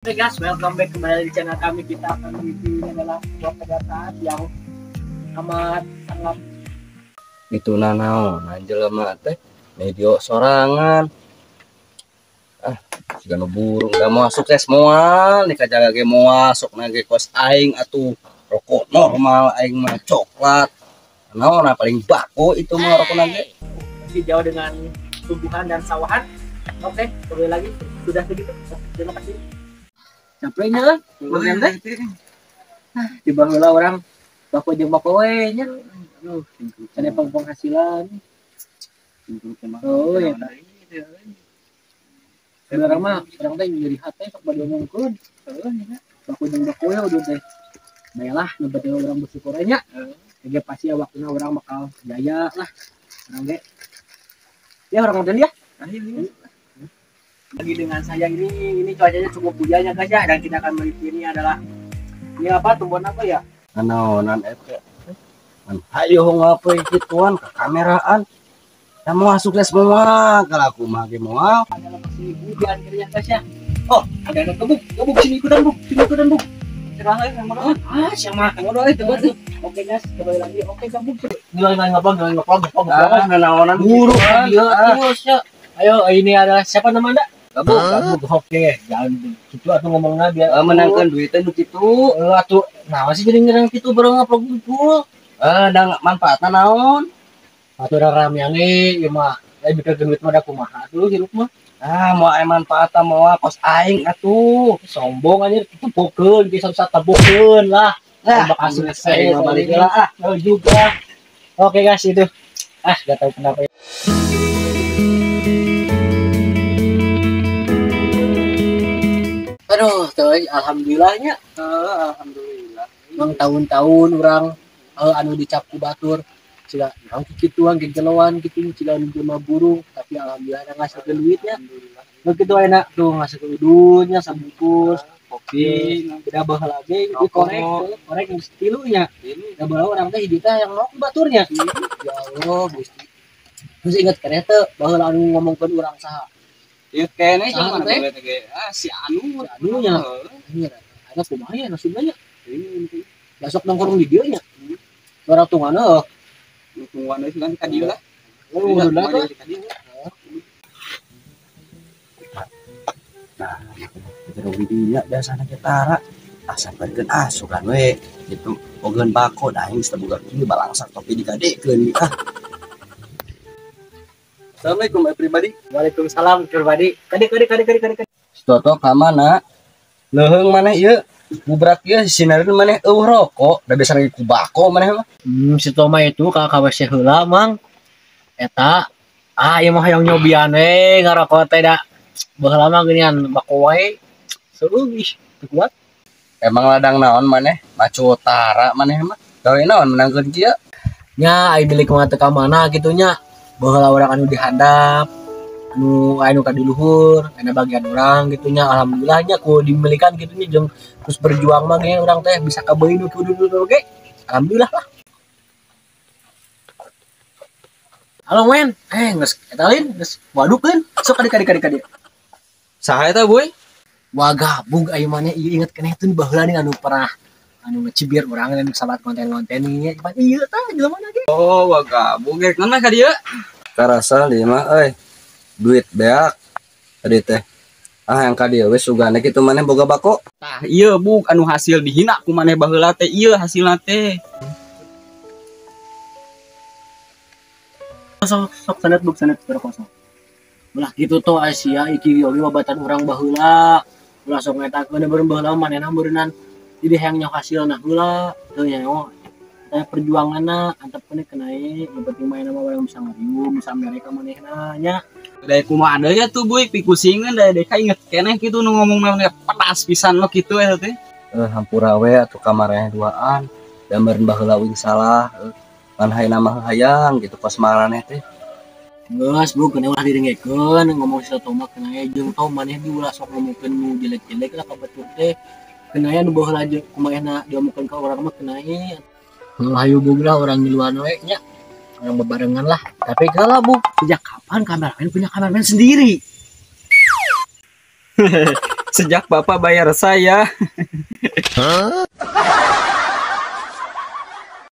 Oke guys, welcome back kembali di channel kami. Kita akan review ini adalah sebuah kenyataan yang amat sangat itu nanaon jelema teh medio sorangan. Ah, siga nu burung da moal sukses moal dikajaga ge moal sok na ge kos aing atuh rokok normal aing mah coklat. Naon paling bako itu mah rokok ge. Masih jauh dengan tumbuhan dan sawahan. Oke, kembali lagi sudah segitu. Terima kasih. Capeknya lah, bagian teh. Tiba heula urang bako jeung bako we nya. Aduh, cenah penghasilan. Oh, ya. Sebenarnya mah urang teh nyeri hate sok bade omongkeun. Heuh nya. Bako jeung bako we udah teh. Baiklah, nu bade urang bersyukur nya. Ge pasti waktuna urang bakal jaya lah. Urang ge. Ya urang konten ya. Lagi dengan saya ini cuacanya cukup hujan ya guys ya, dan kita akan mereview ini adalah ini apa, tumbuhan apa ya? Naonan eta. Hayo ngapain gituan ke kameraan. Ya mau sukses semua kalau aku mah ge moal. Adalah masih hujan kayaknya guys ya. Oh, ada kebuk, kebuk sini ikutan buk, sini ikutan buk. Cerah euy, ngobrol. Ah, siapa ngobrol euy teu. Oke guys, kembali lagi. Oke, gabung. Ngilang ngomong, ngomong. Ah, naonan buruk ieu terus ya. Ayo, ini adalah siapa nama Anda? Gabung, gabung. Oke, jangan gitu atuh ngomongna biar menangkan duitnya nu kitu. Atuh naon sih jadi ngerang kitu bareng ngaplok kumpul. Da manfaatna naon? Atuh ramean ge ieu mah. Lain mikirkeun duit mah da kumaha atuh hirup mah. Ah, moal aya manfaatna moal kos aing atuh. Sombong anjir, tepokeun ge satu tepokeun lah. Ah, bakal selesai mah balik lah ah. Oh juga. Oke guys, itu. Ah, enggak tahu kenapa. Aduh, tuh, alhamdulillahnya. Alhamdulillah. Mang tahun-tahun orang anu dicap ku batur, ciga naon kikituan gegeloan kitu ciga nu jelema burung, tapi alhamdulillah ada ngasilkeun duitnya. Nu kitu enak tuh ngasilkeun duitnya sabungkus, kopi, beda baheula ge di korek, korek geus tilu nya. Da baheula urang teh hiji teh yang mau baturnya. Ya Allah, Gusti. Terus inget keneh teu baheula anu ngomongkeun urang saha? Ieu keneh jeung mana teh? Ah, si anu, anunya. Anjir, ana kumaha ya nasibna nya? Besok nongkrong di dieu nya. Urang tungguan heuh. Tungguan deui kan ka dieu lah. Oh, udah lah. Nah, jero dinya biasana ge tara. Ah, sampeurkeun ah sugan we gitu. Bogeun bako da aing geus teu boga kieu balangsak topi digadekeun ah. Assalamualaikum pribadi. Waalaikumsalam pribadi. Kade. Toto ka mana? Leuheung maneh ieu? Gubrak ieu sinareun maneh eueuh rokok, da biasa lagi ku bako maneh mah. Si Toma itu ka WC heula, Mang. Eta ah ieu mah hayang nyobian we ngarokok teh da. Baheula mah geuningan bako wae. Seueuh ih, teu kuat. Emang ladang naon maneh? Macu tara maneh mah. Gawe naon menangkeun kieu? Nya ai milik mah teu ka mana kitu nya. Baheula urang anu dihandap, anu anu ka diluhur, anu bagian urang gitu nya, alhamdulillah nya ku dimilikan gitu nya jeung terus berjuang mah ge urang teh bisa kabeuli nu kudu oge. Alhamdulillah lah. Halo men, geus eta lain geus wadukeun, sok kadi. Saha eta, Boy? Wah, gabung aya maneh ieu inget keneh teh baheula nih anu pernah anu ngecibir urang anu sahabat konten-konten ieu pan ieu tah jelema ge. Oh, wah gabung ge naon ka dieu? Karasa lima euy. Duit beak tadi teh. Ah, yang ka dieu we sugana kitu maneh boga bako. Tah, ieu buk anu hasil dihina ku maneh baheula teh ieu hasilna teh. Sok sanet buk sanet berkosong. Ulah kitu to Asia iki oge babatan urang baheula. Ulah sok ngetakeun beureum baheula manehna meureunnan jadi hayang nyaho hasilna heula teu nyaho. Teh perjuanganna antep keneh kenae yang penting mah nama urang bisa ngariung bisa mere ka manehna nya. Da kumaha deui atuh Boy pikusingeun da deka inget keneh kitu nu ngomongna pedas pisan lo kitu eta teh. Hampura we atuh kamareh duaan da meureun baheula uing salah ngan hayang mah hayang gitu pas maraneh teh. Geus Bu keneh ulah didengekeun ngomong si Toma kenae jeung tau maneh di ulah sok ngomongkeun nu jelek-jelek lah ka batur teh. Kenae nu baheula jeung kumaha diomongkeun ka urang mah kenae. Hayu bug lah orang ngiluan we nya. Orang bebarengan lah. Tapi kalau Bu, sejak kapan kameramen punya kameramen sendiri? Sejak Bapak bayar saya.